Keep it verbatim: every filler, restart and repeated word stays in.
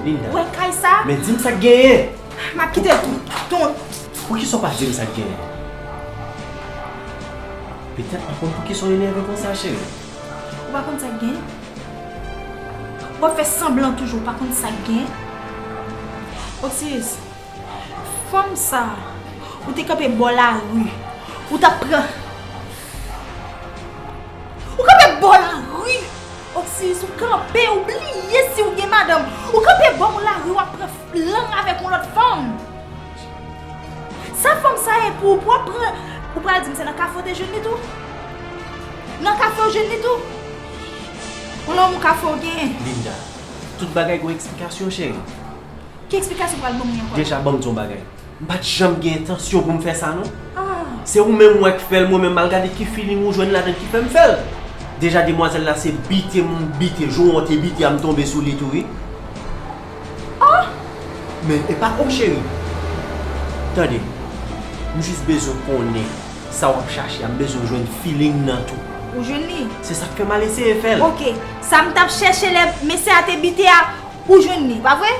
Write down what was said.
Linda. Ou wè kay sa? Men di m sa k genyen. M ap kite l tou. Ton. Poukisa w pa di m sa k genyen? Petèt m pa konn poukisa w enève konsa, cheri. Ou pa konn sa k genyen? W ap fè sanblan toujou, ou pa konn sa k genyen? Oksiris, fanm sa, ou te kanpe bò lari, ou t ap pran. Ou kanpe bò lari! Oksiris, ou kanpe, ou bliye si ou gen madanm. Ou kanpe bò yon lari, w ap pran lang avèk yon lòt fanm. Sa fanm sa ye pou ou, pou w ap pran. Ou pral di m se nan kafe w te jwenn li tou? Nan kafe w jwenn li tou? Yon lanmou kafe w genyen? Linda, tout bagay gon eksplikasyon, cheri. Ki eksplikasyon w pral ban mwen ankò? Deja, ban m di yon bagay. M pa t janm gen entansyon pou m fè sa, non. Ah, Se ou menm wè k fè l, mwen menm m al gade ki feeling ou jwenn ladan ki fè m fè l. Deja, demwazèl la se bite m bite, jou an te bite a, m tonbe sou li tou, wi. ah, Men e pa o cheri. Tande, m jis bezwen konnen sa w ap chache a, m bezwen jwenn feeling nan tou. Ou jwenn li? Se sa k fè m al eseye fè l. Ok, sa m t ap chèche lè mesye a te bite a, ou jwenn li, pa vre?